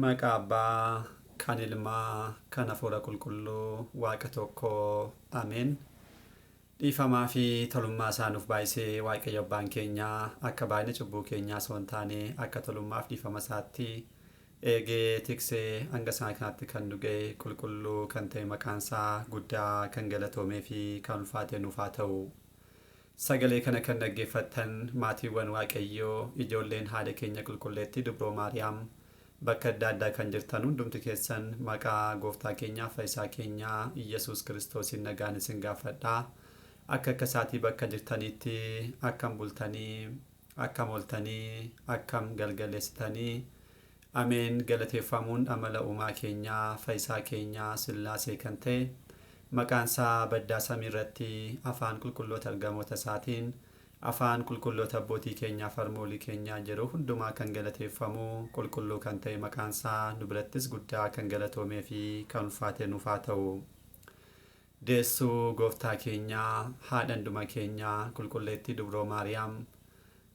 Maqaa Abbaa, kan Ilmaa, kan Hafuura Qulqulluu, Waaqa tokkoo. Ameen. Dhiifamaa fi tolummaa isaa nuuf baay'isee Waaqayyo Abbaan keenya akka baay'ina cubbuu keenyaa osoo hin taane akka tolummaaf dhiifama isaatti eegee tiksee hanga isaa kanaatti kan nu ga'e qulqulluu kan ta'e maqaan isaa guddaa kan galatoomee fi kan ulfaate nuuf haa ta'u. Sagalee kana kan dhaggeeffattan maatiiwwan Waaqayyoo, ijoolleen haadha keenya qulqulleettii Dubroo Maariyaam bakka adda addaa kan jirtan hundumti keessan maqaa Gooftaa keenyaa Fayyisaa keenyaa Iyyasuus Kiristoosiin nagaan isin gaafadha. Akka akka isaatii bakka jirtaniitti akkam bultanii, akkam ooltanii, akkam galgaleessitanii. Ameen. Galateeffamuun amala uumaa keenyaa Fayyisaa keenyaa Sillaasee kan ta'e maqaan isaa baddaa samii irratti afaan qulqulloota ergamoota isaatiin afaan qulqulloota abbootii keenyaa fi harmoolii keenyaa yeroo hundumaa kan galateeffamu qulqulluu kan ta'e maqaan isaa nu birattis guddaa kan galatoomee fi kan ulfaate nuuf haa ta'u. Deessuu Gooftaa keenyaa, haadha hunduma keenyaa, qulqulleettii Dubroo Maariyaam,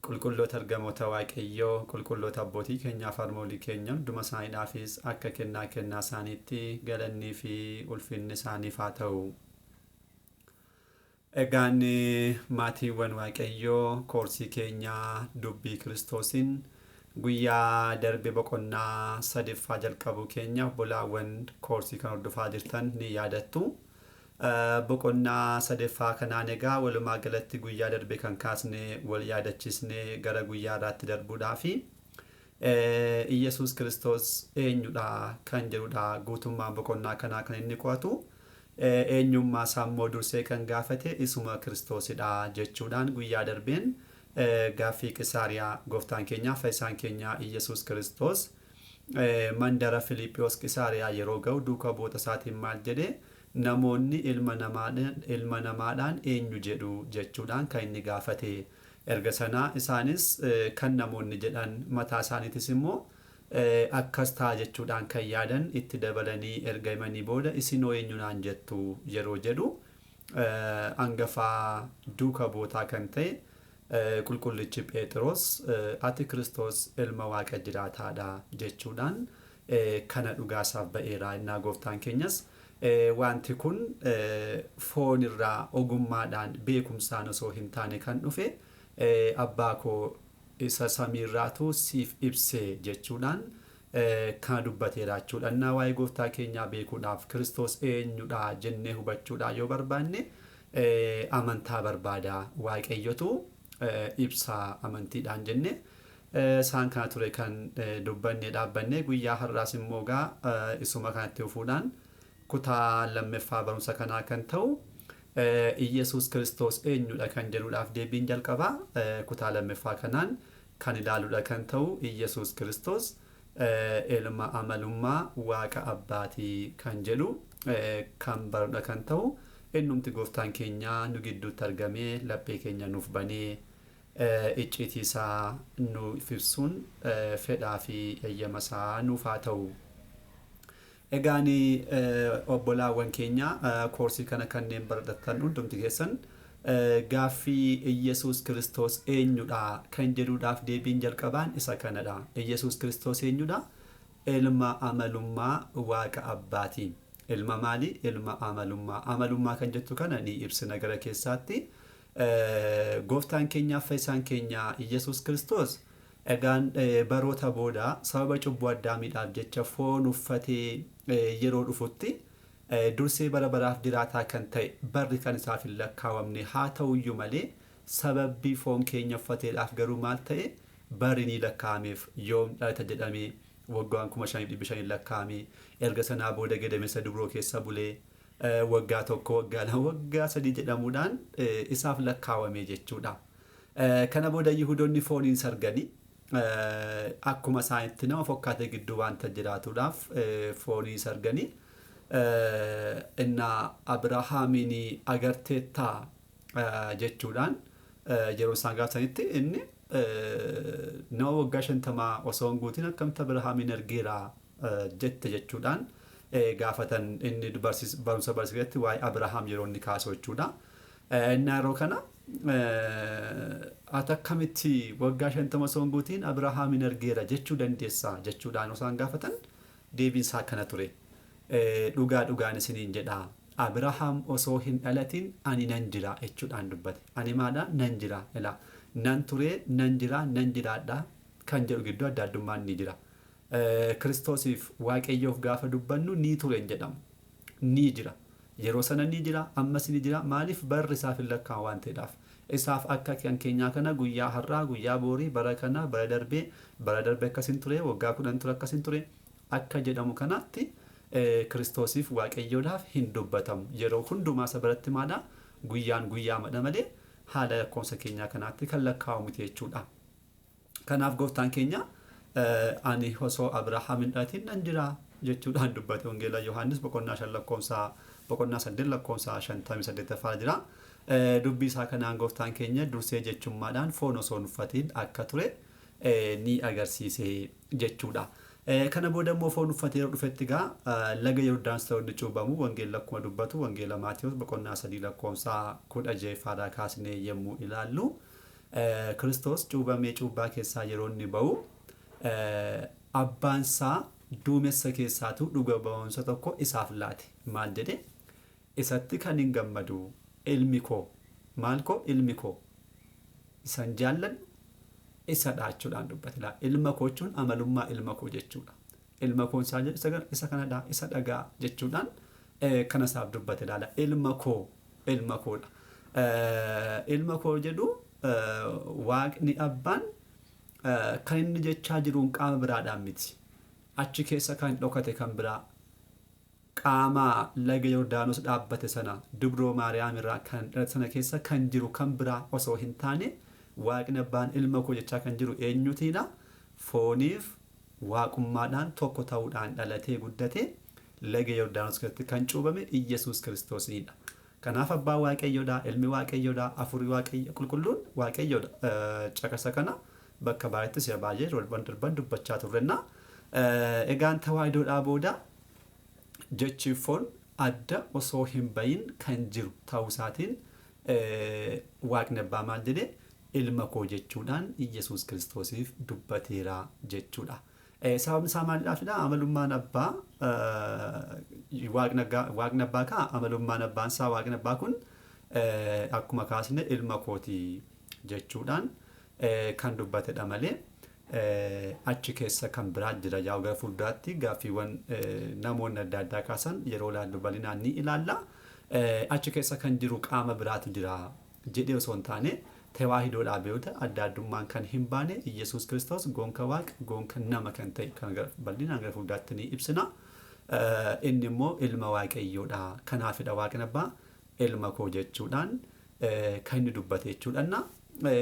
qulqulloota ergamoota Waaqayyoo, qulqulloota abbootii keenyaa fi harmoolii keenya hunduma isaaniidhaafis akka kennaa kennaa isaaniitti galannii fi ulfinni isaaniif haa ta'u. Egaan maatiiwwan Waaqayyoo, koorsii keenya dubbii Kiristoosiin guyyaa darbe boqonnaa sadaffaa jalqabuu keenya obbolaawwan koorsii kan hordofaa jirtan ni yaadattu. Boqonnaa sadaffaa kanaan egaa walumaa galatti guyyaa darbe kan kaasne wal yaadachiisne gara guyyaa irraatti darbuudhaafi Iyyasuus Kiristoos eenyudha kan jedhudha guutummaan boqonnaa kanaa kan inni qo'atu. Eenyummaa isaa immoo dursee kan gaafate isuma Kiristoosidha jechuudhaan guyyaa darbeen gaaffii Qisaariyaa Gooftaan keenya Fayyisaan keenya Iyyasuus Kiristoos mandara Filiiphiyoos Qisaariyaa yeroo ga'u duuka bu'oota isaatiin maal jedhe? Namoonni ilma namaadhaan eenyu jedhu jechuudhaan kan inni gaafate. Erga sanaa isaanis kan namoonni jedhan mataa isaaniitis immoo akkas ta'a jechuudhaan kan yaadan itti dabalanii erga himanii booda isinoo eenyu naan jettu yeroo jedhu angafaa duuka bu'ootaa kan ta'e qulqullichi Pheexiroos ati Kiristoos ilma Waaqa jiraataadha jechuudhaan kana dhugaasaaf ba'eera. Innaa Gooftaan keenyas wanti kun foon irraa ogummaadhaan beekumsaan osoo hin taane kan dhufe abbaa koo isa samiirraatu siif ibse jechuudhaan kana dubbateera jechuudha. Innaa waa'ee Gooftaa keenyaa beekuudhaaf Kiristoos eenyudha jennee hubachuudhaa yoo barbaanne amantaa barbaada. Waaqayyotu ibsa amantiidhaan jenne isaan kana ture kan dubbanne dhaabbanne. Guyyaa har'aas immoo egaa isuma kanatti fufuudhaan kutaa lammaffaa barumsa kanaa kan ta'u Iyyasuus Kiristoos eenyudha kan jedhuudhaaf deebiin jalqabaa kutaa lammaffaa kanaan kan ilaaluudha kan ta'u Iyyasuus Kiristoos ilma amalummaa Waaqa Abbaatii kan jedhu kan barudha kan ta'u. Innumti Gooftaan keenya nu gidduutti argamee laphee keenya nuuf banee icciitii isaa nuuf ibsuun fedhaa fi eeyyama isaa nuuf haa ta'u. Egaan obbolaawwan keenya koorsii kana kanneen barattan hundumti keessan gaaffii Iyyasuus Kiristoos eenyudha kan jedhuudhaaf deebiin jalqabaan isa kanadha. Iyyasuus Kiristoos eenyudha? Ilma amalummaa Waaqa Abbaati. Ilma maali? Ilma amalummaa. Amalummaa kan jettu kana ni ibsina gara keessaatti. Gooftaan keenyaaf Fayyisaan keenya Iyyasuus Kiristoos egaan baroota booda sababa cubbuu Addaamiidhaaf jecha foon uffatee yeroo dhufutti dursee bara baraaf jiraataa kan ta'e barri kan isaaf hin lakkaawamne haa ta'uyyuu malee sababbii foon keenya uffateedhaaf garuu maal ta'e? Barri ni lakkaa'ameef. Yoom dhalata jedhamee waggaan 5500 lakkaa'ame. Erga sanaa booda gadameessa dubroo keessa bulee waggaa 1, waggaa 2, waggaa 3 jedhamuudhaan isaaf lakkaawame jechuudha. Kana booda Yihudoonni fooniin sarganii akkuma isaanitti nama fokkaate gidduu waanta jiraatuudhaaf foonii sarganii innaa Abrahaamiin agarteettaa jechuudhaan yeroo isaan gaafatanitti inni nama waggaa 50 osoo hin guutin akkamitti Abrahaamiin argeera jette jechuudhaan gaafatan. Inni barumsa barsiisetti waa'ee Abrahaam yeroo inni kaasu jechuudha. Inni yeroo kana ati akkamitti waggaa 50 osoo hin guutin Abrahaamiin argeera jechuu dandeessa jechuudhaan isaan gaafatan. Deebiin isaa kana ture. Dhugaa dhugaan isiniin jedha. Abrahaam osoo hin dhalatin ani nan jira jechuudhaan dubbate. Ani maadha? Nan jira. Ilaa nan ture, nan jira, nan jiraadha kan jedhu gidduu adda addummaan ni jira. Kiristoosiif Waaqayyoof gaafa dubbannu ni ture hin jedhamu. Ni jira. Yeroo sana ni jira, ammas ni jira. Maaliif barri isaaf hin lakkaa'amu waan ta'eedhaaf. Isaaf akka kan keenyaa kana guyyaa har'aa, guyyaa boorii, bara kana, bara darbee, bara darbe akkasin ture, waggaa 10 ture akkasin ture akka jedhamu kanaatti Kiristoosiif Waaqayyoodhaaf hin dubbatamu. Yeroo hundumaa isa biratti maadha? Guyyaan guyyaamadha malee haala lakkoofsa keenyaa kanaatti kan lakkaa'amu miti jechuudha. Kanaaf gooftaan keenya ani osoo Abrahaam hin dhalatin nan jira jechuudhaan dubbate. Wangeela Yohaannis boqonnaa 5 lakkoofsa boqonnaa 8 lakkoofsa 58ffaa jira. Dubbii isaa kanaan gooftaan keenya dursee jechummaadhaan foon osoo hin uffatiin akka ture ni agarsiise jechuudha. Kana booda immoo foon uffatee yeroo dhufetti egaa laga Yordaanos ta'uu inni cuubamu wangeelli akkuma dubbatu wangeela Maatewos boqonnaa 3 lakkoofsa 16ffaadhaa kaasnee yommuu ilaallu Kiristoos cuubamee cuubbaa keessaa yeroo inni ba'u abbaan isaa duumessa keessaatuu dhuga ba'umsa tokko isaaf laate. Maal jedhe? Isatti kan hin gammadu ilmi koo. Maal koo? Ilmi koo. Isan jaalladhu isa dha jechuudhaan dubbate. Laa ilma koo jechuun amalummaa ilma koo jechuudha. Ilma koon isaa jedhu isa kanadha, isa dhagaa jechuudhaan kana isaaf dubbate laala. Ilma koo, ilma koodha. Ilma koo jedhu Waaqni abbaan kan inni jechaa jiruun qaama biraadhaan miti. Achi keessa kan dhokate kan biraa qaama laga Yordaanos dhaabbate sana dubroo Maariyaam irraa kan dhalate sana keessa kan jiru kan biraa osoo hin taane Waaqni abbaan ilma koo jechaa kan jiru eenyutiidha? Fooniif Waaqummaadhaan tokko ta'uudhaan dhalatee guddatee laga Yordaanos keessatti kan cuubame Iyyasuus Kiristoosiniidha. Kanaaf abbaan Waaqayyoodha, ilmi Waaqayyoodha, hafuurri Waaqayyo qulqulluun Waaqayyoodha. Caqasa kana bakka baay'eetti si'a baay'ee yeroo darban dubbachaa turrenna. Egaan tawaahidoodhaa booda jechi foon adda osoo hin bahin kan jiru ta'uu isaatiin Waaqni Abbaa maal jedhe? Ilma koo jechuudhaan Iyyasuus Kiristoosiif dubbateera jechuudha. Sababni isaa maalidhaafidha? Amalummaan Abbaa Waaqni Abbaa kaa amalummaan Abbaan isaa Waaqni Abbaa kun akkuma kaasne ilma kooti jechuudhaan kan dubbatedha malee achi keessa kan biraa jira. Yaa'u gara fuulduraatti gaaffiiwwan namoonni adda addaa kaasan yeroo ilaallu bal'inaan ni ilaalla. Achi keessa kan jiru qaama biraatu jira jedhee osoo hin taane tewaahidoodhaa booda adda addummaan kan hin baane Iyyasuus Kiristoos gonka Waaq gonka nama kan ta'e kan bal'inaan gara fuulduraatti ni ibsina. Inni immoo ilma Waaqayyoodha. Kanaafidha Waaqni Abbaa ilma koo jechuudhaan kan inni dubbate jechuudhanna.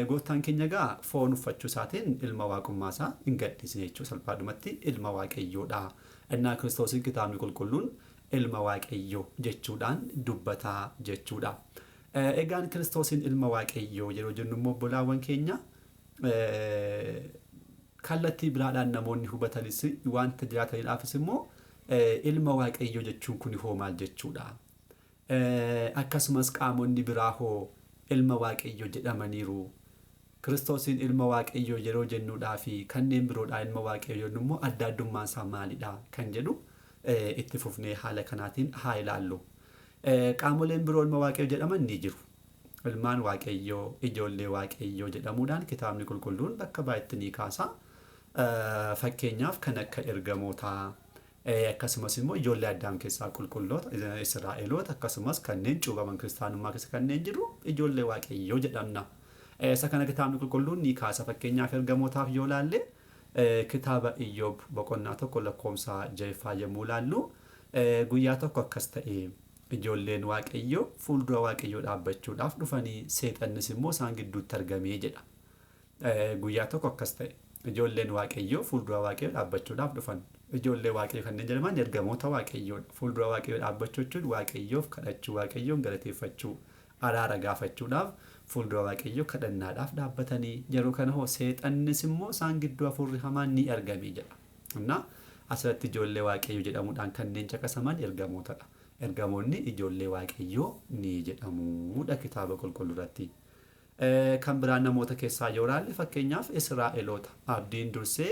Gooftaan keenya egaa foon uffachuu isaatiin ilma waaqummaa isaa hin gadhiisne jechuu salphaadhumatti ilma Waaqayyoodha. Innaa Kiristoosiin kitaabni qulqulluun ilma Waaqayyoo jechuudhaan dubbata jechuudha. Egaan Kiristoosiin ilma Waaqayyoo yeroo jennu immoo obbolaawwan keenya kallattii biraadhaan namoonni hubatanis wanta jiraataniidhaafis immoo ilma Waaqayyoo jechuun kun hoo maal jechuudha? Akkasumas qaamonni biraa hoo ilma Waaqayyoo jedhamaniiru. Kiristoosiin ilma Waaqayyoo yeroo jennuudhaa fi kanneen biroodhaan ilma Waaqayyoo jennu immoo adda addummaan isaa maalidha kan jedhu itti fufnee haala kanaatiin haa ilaallu. Qaamoleen biroo ilma Waaqayyoo jedhaman ni jiru. Ilmaan Waaqayyoo, ijoollee Waaqayyoo jedhamuudhaan kitaabni qulqulluun bakka baay'eetti ni kaasa. Fakkeenyaaf kan akka ergamootaa, Akkasumas immoo ijoollee Addaam keessaa qulqulloota, Israa'eloota, akkasumas kanneen cuubaman kiristaanummaa keessa kanneen jiru ijoollee Waaqayyoo jedhamna. Isa kana kitaabni qulqulluun ni kaasa. Fakkeenyaaf ergamootaaf yoo laalle kitaaba Iyyoob boqonnaa 1 lakkoofsa 6ffaa yommuu laallu guyyaa tokko akkas ta'e ijoolleen Waaqayyoo fuuldura Waaqayyoo dhaabbachuudhaaf dhufanii seexannis immoo isaan gidduutti argamee jedha. Guyyaa tokko akkas ta'e. Ijoolleen Waaqayyoo fuuldura Waaqayyoo dhaabbachuudhaaf dhufan. Ijoollee Waaqayyoo kanneen jedhaman ergamoota Waaqayyoodha. Fuuldura Waaqayyoo dhaabbachuu jechuun Waaqayyoof kadhachuu, Waaqayyoon galateeffachuu, araara gaafachuudhaaf fuuldura Waaqayyoo kadhannaadhaaf dhaabbatanii yeroo kana hoo seexannis immoo isaan gidduu hafuurri hamaan ni argame jedha. Innaa asirratti ijoollee Waaqayyoo jedhamuudhaan kanneen caqasaman ergamootadha. Ergamoonni ijoollee Waaqayyoo ni jedhamuudha kitaaba qulqulluu irratti. Kan biraa namoota keessaa yoo ilaalle fakkeenyaaf Israa'eloota abdiin dursee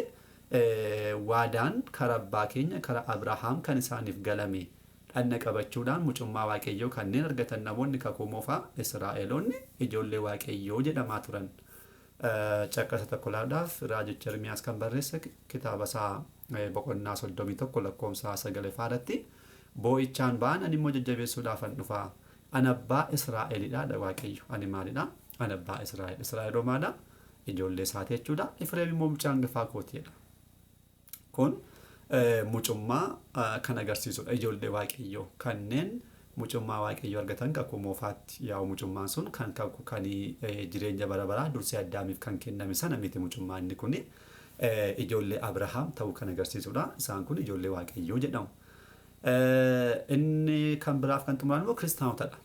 Waadaan karaa abbaa keenya karaa Abrahaam kan isaaniif galame dhanna qabachuudhaan mucummaa Waaqayyoo kanneen argatan namoonni kakuu moofaa Israa'eloonni ijoollee Waaqayyoo jedhamaa turan. Caqasa tokko ilaaluudhaaf raajicha Ermiyaas kan barreesse kitaaba isaa boqonnaa 31 lakkoofsa 9 irratti boo'ichaan ba'an ani immoo jajjabeessuudhaafan dhufa. Ani abbaa Israa'elidha dha Waaqayyo. Ani maalidha? Ani abbaa Israa'el. Israa'el maadha? Ijoollee isaati jechuudha. Efreem immoo mucaa hangafaa kootiidha. Kun mucummaa kan agarsiisudha. Ijoollee Waaqayyoo kanneen mucummaa Waaqayyoo argatan kakuu moofaatti yaa'u mucummaan sun kan kakuu kan jireenya bara baraa dursee Addaamiif kan kenname sana miti mucummaa inni kuni ijoollee Abrahaam ta'uu kan agarsiisudha. Isaan kun ijoollee Waaqayyoo jedhamu. Inni kan biraaf kan xumuran immoo kiristaanotadha.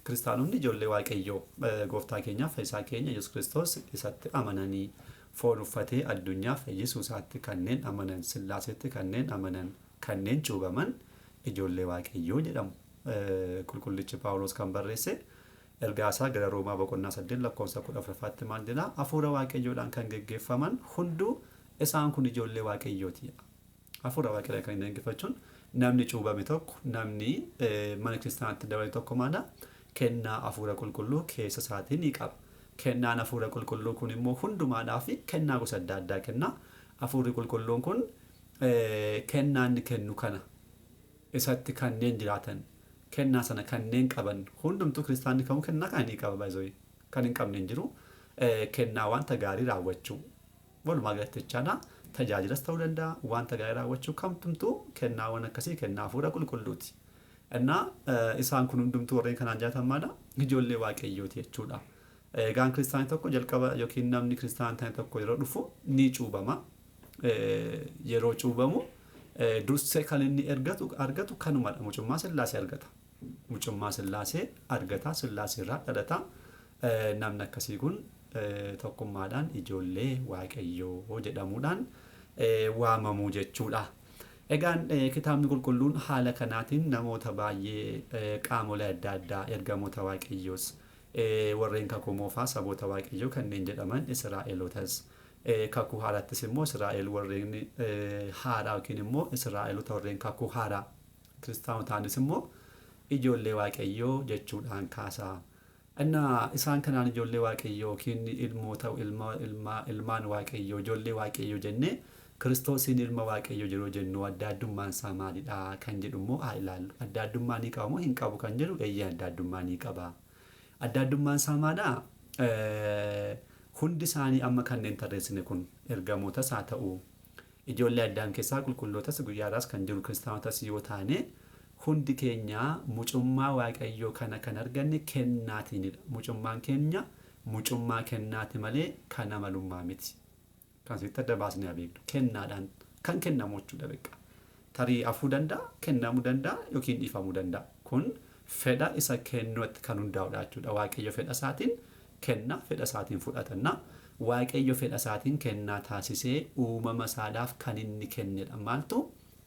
Kiristaanonni ijoollee Waaqayyoo gooftaa keenyaaf fayyisaa keenya Yesuus Kiristoos isatti amananii foon uffatee addunyaa fayyisuu isaatti kanneen amanan Sillaaseetti kanneen amanan kanneen cuubaman ijoollee Waaqayyoo jedhamu. Qulqullichi Phaawulos kan barreesse ergaa isaa gara Roomaa boqonnaa 8 lakkoofsa 14ffaatti maal jedha? Hafuura Waaqayyoodhaan kan geggeeffaman hunduu isaan kun ijoollee Waaqayyooti jedha. Hafuura Waaqayyoodhaan kan geggeeffachuun namni cuubame tokko namni mana kiristaanaatti dabale tokko maala? Kennaa hafuura qulqulluu keessa isaatii ni qaba. Kennaan hafuura qulqulluu kun immoo hundumaadhaaf kennaa gosa adda addaa kenna. Hafuurri qulqulluun kun kennaa inni kennu kana isatti kanneen jiraatan kennaa sana kanneen qaban hundumtuu kiristaanni kamuu kennaa kana ni qaba baay'ee kan hin qabne hin jiru. Kennaa wanta gaarii raawwachuu walumaa galatti jechaadha. Tajaajilas ta'uu danda'a wanta gaarii raawwachuu kamtumtuu kennaawwan akkasii kennaa hafuura qulqulluuti. Innaa isaan kun hundumtuu warreen kanaan jiraatan maadha? Ijoollee Waaqayyooti jechuudha. Egaan kiristaanni tokko jalqaba yookiin namni kiristaana ta'e tokko yeroo dhufu ni cuubama. Yeroo cuubamu dursee kan inni argatu kanumadha. Mucummaa Sillaasee argata. Mucummaa Sillaasee argata. Sillaasee irraa dhalata. Namni akkasii kun tokkummaadhaan ijoollee Waaqayyoo jedhamuudhaan waamamuu jechuudha. Egaan kitaabni qulqulluun haala kanaatiin namoota baay'ee qaamolee adda addaa ergamoota Waaqayyoos warreen kakuu moofaa saboota Waaqayyoo kanneen jedhaman Israa'elotas kakuu haaraattis immoo Israa'el warreen haaraa yookiin immoo Israa'elota warreen kakuu haaraa kiristaanotaanis immoo ijoollee Waaqayyoo jechuudhaan kaasaa. Innaa isaan kanaan ijoollee Waaqayyoo yookiin ilmoota ilmaan Waaqayyoo ijoollee Waaqayyoo jennee Kiristoosiin ilma Waaqayyoo yeroo jennu adda addummaan isaa maalidha kan jedhu immoo haa ilaallu. Adda addummaa ni qaba moo hin qabu kan jedhu eeyyee adda addummaa ni qaba. Adda addummaan isaa maalidha? Hundi isaanii amma kanneen tarreessine kun ergamootas haa ta'u ijoollee Addaam keessaa qulqullootas guyyaadhaas kan jiru kiristaanotas yoo taane hundi keenya mucummaa Waaqayyoo kana kan arganne kennaatiinidha. Mucummaan keenya mucummaa kennaati malee kan amalummaa miti. Kan sitti adda baasnee haa beeknu. Kennaadhaan kan kennamu jechuudha beekaa. Tarii hafuu danda'a, kennamuu danda'a yookiin dhiifamuu danda'a. Kun fedha isa kennuutti kan hundaa'udha jechuudha. Waaqayyo fedha isaatiin kenna, fedha isaatiin fudhatanna. Waaqayyo fedha isaatiin kennaa taasisee uumama isaadhaaf kan inni kennedha. Maaltu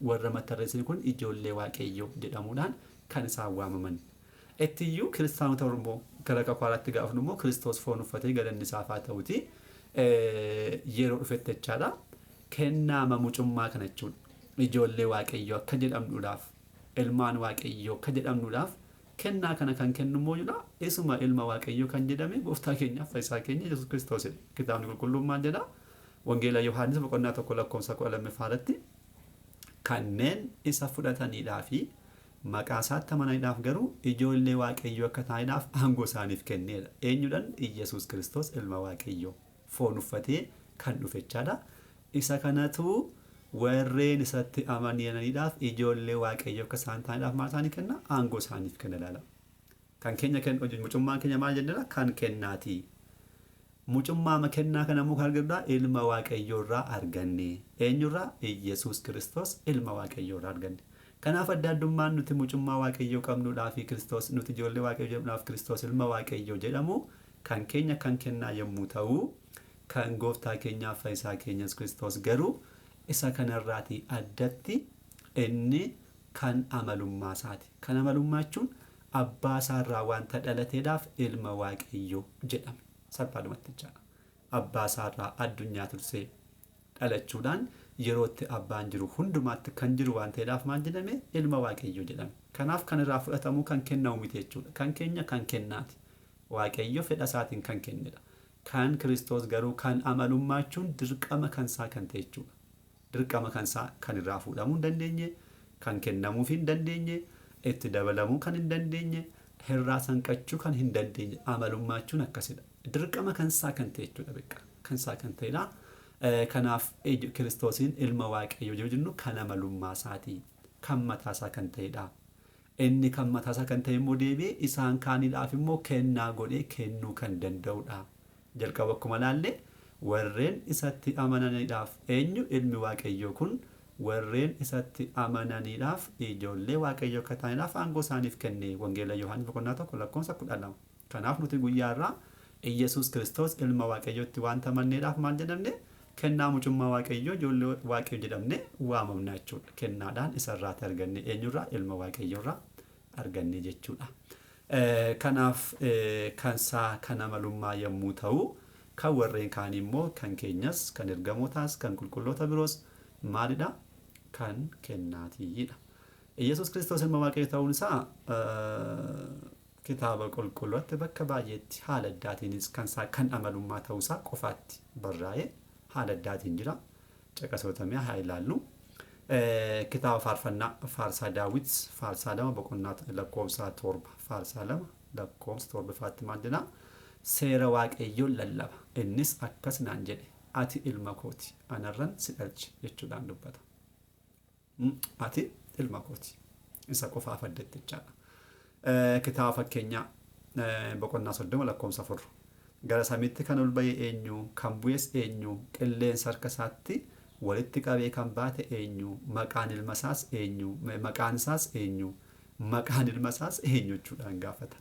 warra matarreessine kun ijoollee Waaqayyoo jedhamuudhaan kan isaan waamaman. Ittiyyuu kiristaanota Oromoo gara kakuu haaraatti gaafa dhufnu immoo Kiristoos foon uffatee galanni isaaf haa ta'uti yeroo dhufetti jechaadha. Kennaama mucummaa kana jechuudha. Ijoollee Waaqayyoo akka jedhamnuudhaaf ilmaan Waaqayyoo akka jedhamnuudhaaf kennaa kana kan kennu immoo jira isuma ilma Waaqayyoo kan jedhame gooftaa keenyaaf fayyisaa keenya Yesuus Kiristoosidha. Kitaabni qulqulluun maal jedha? Wangeela Yohaannis boqonnaa 1 lakkoofsa 12 irratti kanneen isa fudhataniidhaa fi maqaa isaatti amananiidhaaf garuu ijoollee Waaqayyoo akka ta'aniidhaaf aangoo isaaniif kenneera. Eenyudhaan? Iyyasuus Kiristoos ilma Waaqayyoo foon uffatee kan dhufe jechaadha. Isa kanatu warreen isatti amananiidhaaf ijoollee Waaqayyoo akka isaan ta'aniidhaaf maal isaanii kenna? Aangoo isaaniif kenna ilaala. Kan keenya kennu mucummaan keenya maal jenneera? Kan kennaati. Mucummaa kennaa kana immoo kan argannudha ilma Waaqayyoo irraa arganne. Eenyurraa? Iyyasuus Kiristoos ilma Waaqayyoo irraa arganne. Kanaaf adda addummaan nuti mucummaa Waaqayyoo qabnuudhaa fi Kiristoos nuti ijoollee Waaqayyoo jedhamuudhaaf Kiristoos ilma Waaqayyoo jedhamu kan keenya kan kennaa yommuu ta'u kan gooftaa keenyaaf fayyisaa keenyas Kiristoos garuu isa kanarraatii addatti inni kan amalummaa isaati. Kan amalummaa jechuun abbaa isaarraa wanta dhalateedhaaf ilma Waaqayyoo jedhame. Salphaadhumatti jechaadha. Abbaa isaarraa addunyaa tursee dhalachuudhaan Yerootti abbaan jiru hundumaatti kan jiru waan ta'eedhaaf maal jedhame? Ilma Waaqayyoo jedhame. Kanaaf kan irraa fudhatamuu kan kennamu miti jechuudha. Kan keenya kan kennaati. Waaqayyo fedha isaatiin kan kennedha. Kan Kiristoos garuu kan amalummaa jechuun dirqama kan isaa kan ta'e jechuudha. Dirqama kan isaa kan irraa fuudhamuu hin dandeenye, kan kennamuuf hin dandeenye, itti dabalamuu kan hin dandeenye, irraa sanqachuu kan hin dandeenye amalummaa jechuun akkasidha. Dirqama kan isaa kan ta'e jechuudha beekaa. Kan isaa kan ta'edha. Kanaaf Kiristoosiin ilma Waaqayyoo yeroo jennu kan amalummaa isaatii, kan mataa isaa kan ta'edha. Inni kan mataa isaa kan ta'e immoo deebi'ee isaan kaaniidhaaf immoo kennaa godhee kennuu kan danda'udha. Jalqaba akkuma laalle warreen isatti amananiidhaaf eenyu ilmi Waaqayyoo kun warreen isatti amananiidhaaf ijoollee Waaqayyoo akka ta'aniidhaaf aangoo isaaniif kenne, Wangeela Yohaannis boqonnaa 1 lakkoofsa 12. Kanaaf nuti guyyaa irraa Iyyasuus Kiristoos ilma Waaqayyootti waanta amanneedhaaf maal jedhamne? Kennaa mucummaa Waaqayyoo, ijoollee Waaqayyoo jedhamne waamamna jechuudha. Kennaadhaan isarraati arganne. Eenyurraa? Ilma Waaqayyoorraa arganne jechuudha. Kanaaf kan isaa kan amalummaa yommuu ta'u, kan warreen kaanii immoo kan keenyas, kan ergamootaas, kan qulqulloota biroos maalidha? Kan kennaatiidha. Iyyasuus Kiristoos ilma Waaqayyoo ta'uun isaa Kitaaba Qulqulluutti bakka baay'eetti haala addaatiinis kan isaa kan amalummaa ta'uu isaa qofaatti barraa'ee haala addaatiin jira. Caqasoota mee haa ilaallu. Kitaaba Faarfannaa, Faarsaa Daawit, Faarsaa 2 boqonnaa lakkoofsa 7, Faarsaa 2 lakkoofsa 7 faatti maal jedha? Seera Waaqayyoon lallaba. Innis akkas naan jedhe, ati ilma kooti, anarran si dhalche jechuudhaan dubbata. Ati ilma kooti. Isa qofaaf addatti jechaadha. Kitaaba Fakkeenyaa boqonnaa 30 lakkoofsa 4. Gara samiitti kan ol ba'e eenyu? Kan bu'es eenyu? Qilleensa harka isaatti walitti qabee kan baate eenyu? Maqaan ilma isaas eenyu? Maqaan isaas eenyu? Maqaan ilma isaas eenyu jechuudhaan gaafata.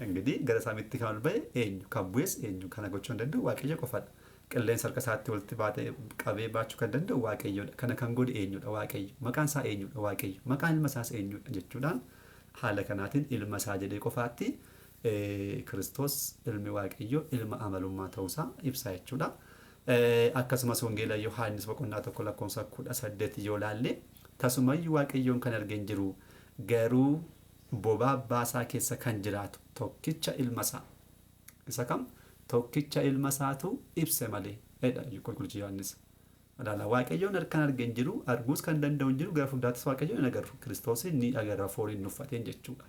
Ingidihi gara samiitti kan ol ba'e eenyu? Kan bu'es eenyu? Kana gochuu kan danda'u Waaqayyo qofadha. Qilleensa harka isaatti walitti baate qabee baachuu kan danda'u Waaqayyodha. Kana kan godhe eenyudha? Waaqayyo. Maqaan isaa eenyudha? Waaqayyo. Maqaan ilma isaas eenyudha? Jechuudhaan haala kanaatiin ilma isaa jedhee qofaatti Kiristoos ilmi Waaqayyoo ilma amalummaa ta'uu isaa ibsa jechuudha. Akkasumas Wangeela Yohaannis boqonnaa 1 lakkoofsa 18 yoo laalle, tasumayyuu Waaqayyoon kan arge hin jiru, garuu bobaa abbaa isaa keessa kan jiraatu tokkicha ilma isaa. Isa kam? Tokkicha ilma isaatu ibse malee jedha Qulqullichi Yohaannis. Ilaala, Waaqayyoon kan arge hin jiru, arguus kan danda'u hin jiru, gara fuulduraattis Waaqayyoon hin agarru. Kiristoosiin ni agarra fooniin hin uffateen jechuudha.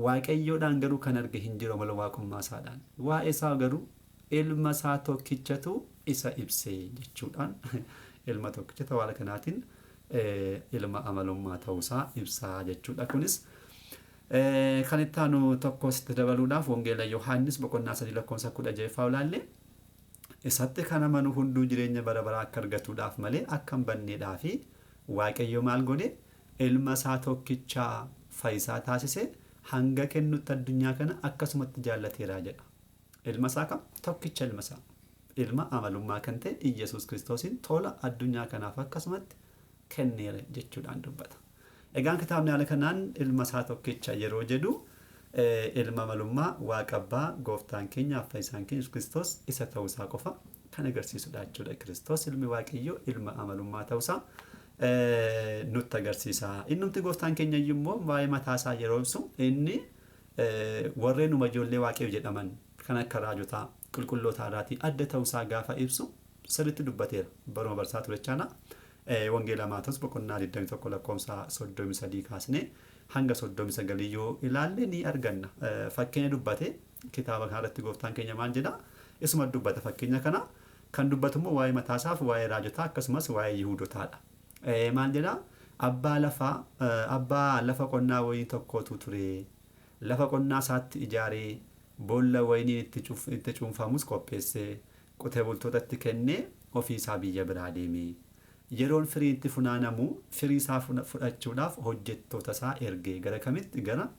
Waaqayyoodhaan garuu kan arge hin jiru amala waaqummaa isaadhaan. Waa'ee isaa garuu ilma isaa tokkichatu isa ibse jechuudhaan ilma tokkicha ta'uu haala kanaatiin ilma amalummaa ta'uu isaa ibsa jechuudha. Kunis kan itti aanu tokko sitti dabaluudhaaf Wangeela Yohaannis boqonnaa 3 lakkoofsa 16ffaa ilaalle, isatti kan amanu hunduu jireenya bara baraa akka argatuudhaaf malee akka hin banneedhaafi Waaqayyo maal godhe? Ilma isaa tokkicha fayyisaa taasise hanga kennutti addunyaa kana akkasumatti jaallateera jedha. Ilma isaa kam? Tokkicha ilma isaa. Ilma amalummaa kan ta'e Iyyasuus Kiristoosiin tola addunyaa kanaaf akkasumatti kenneera jechuudhaan dubbata. Egaan kitaabni haala kanaan ilma isaa tokkicha yeroo jedhu ilma amalummaa Waaqa Abbaa Gooftaan keenya Fayyisaan keenya Yesuus Kiristoos isa ta'uu isaa qofa kan agarsiisudha jechuudha. Kiristoos ilmi Waaqayyoo ilma amalummaa ta'uu isaa nutti agarsiisa. Innumti Gooftaan keenya iyyuu immoo waa'ee mataa isaa yeroo ibsu, inni warreenuma ijoollee Waaqayyoo jedhaman kan akka raajotaa, qulqullootaa irraatii adda ta'uu isaa gaafa ibsu sirriitti dubbateera. Baruma barsaa ture jechaadha. Wangeela Maatewos boqonnaa 21 lakkoofsa 33 kaasnee hanga 39 yoo ilaalle ni arganna. Fakkeenya dubbate kitaaba kanarratti Gooftaan keenya maal jedha? Isuma dubbata fakkeenya kana. Kan dubbatu immoo waa'ee mataa isaaf, waa'ee raajotaa akkasumas waa'ee Yihuudotaadha. Maal jedha? Abbaa lafaa, abbaa lafa qonnaa wayinii tokkootu ture. Lafa qonnaa isaatti ijaaree, boolla wayiniin itti cuf, itti cuunfamus qopheessee, qote bultootatti kennee ofii isaa biyya biraa deeme. Yeroon firiin itti funaanamu firii isaa fudhachuudhaaf hojjettoota isaa erge. Gara kamitti? Gara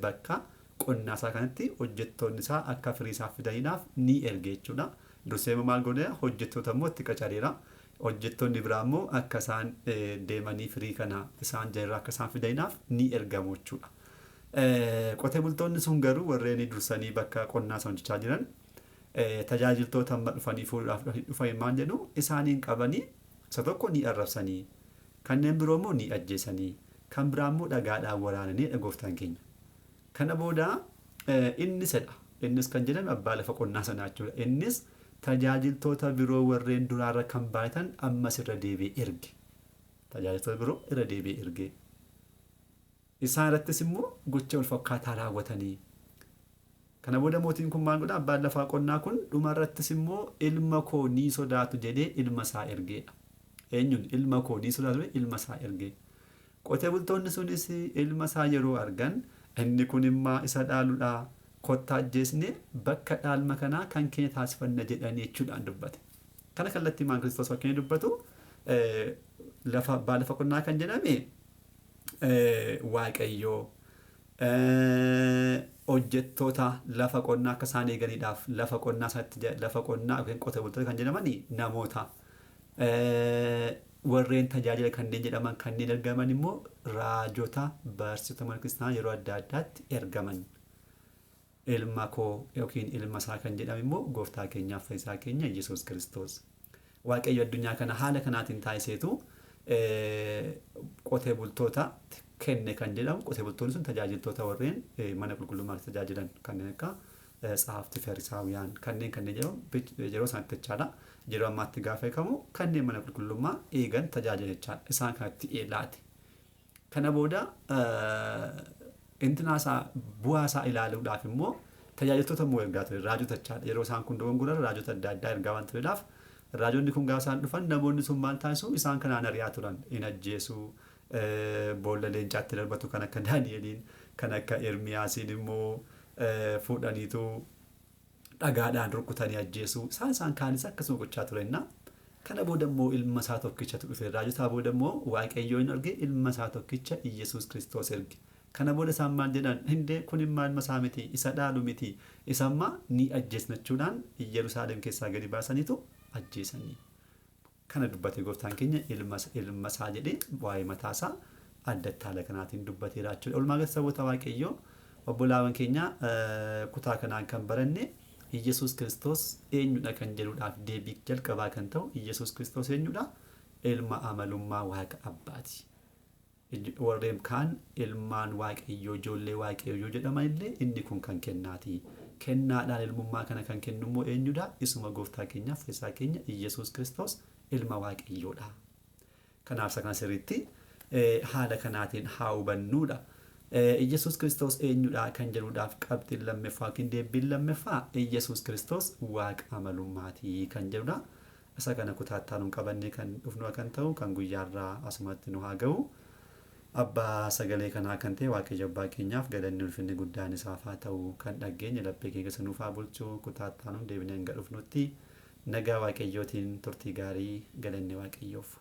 bakka qonnaa isaa kanatti hojjettoonni isaa akka firii isaa fidaniidhaaf ni erge jechuudha. Dursee immoo maal godhe? Hojjettoota immoo itti qacareera. Hojjettoonni biraa immoo akka isaan deemanii firii kana isaan jalirraa akka isaan fidaniidhaaf ni ergamu jechuudha. Qote bultoonni sun garuu warreen dursanii bakka qonnaa sana hojjechaa jiran tajaajiltoota amma dhufanii fuudhuudhaaf dhufan maal jedhu? Isaaniin qabanii Isa tokko ni arrabsanii, kanneen biroo immoo ni ajjeesanii, kan biraa immoo dhagaadhaan waraananii gooftaan keenya. Kana booda innis jedha. Innis kan jedhame abbaa lafa qonnaa sanaa jechuudha. Innis tajaajiltoota biroo warreen duraarra kan baay'atan ammas irra deebi'ee erge. Tajaajiltoota biroo irra deebi'ee erge. Isaan irrattis immoo gocha wal fakkaataa raawwatanii. Kana booda mootiin kun maal godha? Abbaan lafaa qonnaa kun dhuma irrattis immoo ilma koo ni sodaatu jedhee ilma isaa ergeedha. Eenyuun ilma koo ni sodaatu jedhee ilma isaa erge. Qotee bultoonni sunis ilma isaa yeroo argan inni kun immoo isa dhaaludha. Kottaa ajjeesnee bakka dhaalma kanaa kan keenya taasifanna jedhanii jechuudhaan dubbate. Kana kallattii maan Kiristoos fakkeenya dubbatu lafa abbaa lafa qonnaa kan jedhame Waaqayyoo hojjettoota lafa qonnaa akka isaan eeganiidhaaf lafa qonnaa isaatti lafa qonnaa yookiin qotee bultoota kan jedhaman namoota warreen tajaajila kanneen jedhaman kanneen ergaman immoo raajota barsiisota mana kiristaanaa yeroo adda addaatti ergaman. Ilma koo yookiin ilma isaa kan jedhame immoo gooftaa keenyaaf fayyisaa keenya Yesuus Kiristoos. Waaqayyo addunyaa kana haala kanaatiin taasiseetu qotee bultoota kenne kan jedhamu qotee bultoonni sun tajaajiltoota warreen mana qulqullummaatti tajaajilan kanneen akka tsaafti farisaawiyaan kanneen kanneen jedhamu yeroo isaanitti jechaadha. Yeroo ammaatti gaafa eekamu kanneen mana qulqullummaa eegan tajaajilan jechaadha. Isaan kanatti laate. Kana booda intinaa isaa bu'aa isaa ilaaluudhaaf immoo tajaajiltoota immoo ergaa ture raajota jechaadha. Yeroo isaan kun dogongoran raajota adda addaa ergaa waan tureedhaaf raajonni kun gaafa isaan dhufan namoonni sun maal taasisu isaan kanaan ari'aa turan hin ajjeesu boolla leencaatti darbatu kan akka Daani'eliin kan akka Ermiyaasiin immoo fuudhaniitu dhagaadhaan rukutanii ajjeesu isaan isaan kaanis akkasuma gochaa turenna. Kana booda immoo ilma isaa tokkichatu dhufe raajotaa booda immoo Waaqayyoon hin arge ilma isaa tokkicha Iyyasuus Kiristoos erge. Kana booda isaan maal jedhan hindee kun immoo ilma isaa miti isa dhaalu miti isa ammaa ni ajjeesna jechuudhaan Yerusaalem keessaa gadi baasaniitu ajjeesanii. Kana dubbate gooftaan keenya ilma isaa jedhee waa'ee mataa isaa addatti haala kanaatiin dubbateera jechuudha. Walumaa galatti saboota Waaqayyoo obbolaawwan keenya kutaa kanaan kan baranne Iyyasuus Kiristoos eenyudha kan jedhuudhaaf deebii jalqabaa kan ta'u Iyyasuus Kiristoos eenyudha? Ilma amalummaa Waaqa Abbaati. Warreen kaan ilmaan Waaqayyoo ijoollee Waaqayyoo jedhaman illee inni kun kan kennaati. Kennaadhaan ilmummaa kana kan kennu immoo eenyudha? Isuma gooftaa keenyaaf fayyisaa keenya Iyyasuus Kiristoos ilma Waaqayyoodha. Kanaaf isa kana sirriitti haala kanaatiin haa hubannuudha. Iyyasuus Kiristoos eenyudha kan jedhuudhaaf qabxiin lammaffaa yookiin deebiin lammaffaa Iyyasuus Kiristoos Waaqa amalummaatii kan jedhudha. Isa kana kutaatti aanuun qabannee kan dhufnu kan ta'u kan guyyaarraa asumatti nu haa ga'u. Abbaa sagalee kanaa kan ta'e Waaqayyo abbaa keenyaaf galanni ulfinni guddaan isaaf haa ta'u kan dhageenye laphee keenya keessa nuuf haa bulchu kutaatti aanuun deebinee hanga dhufnutti nagaa Waaqayyootiin turtii gaarii galanni Waaqayyoof.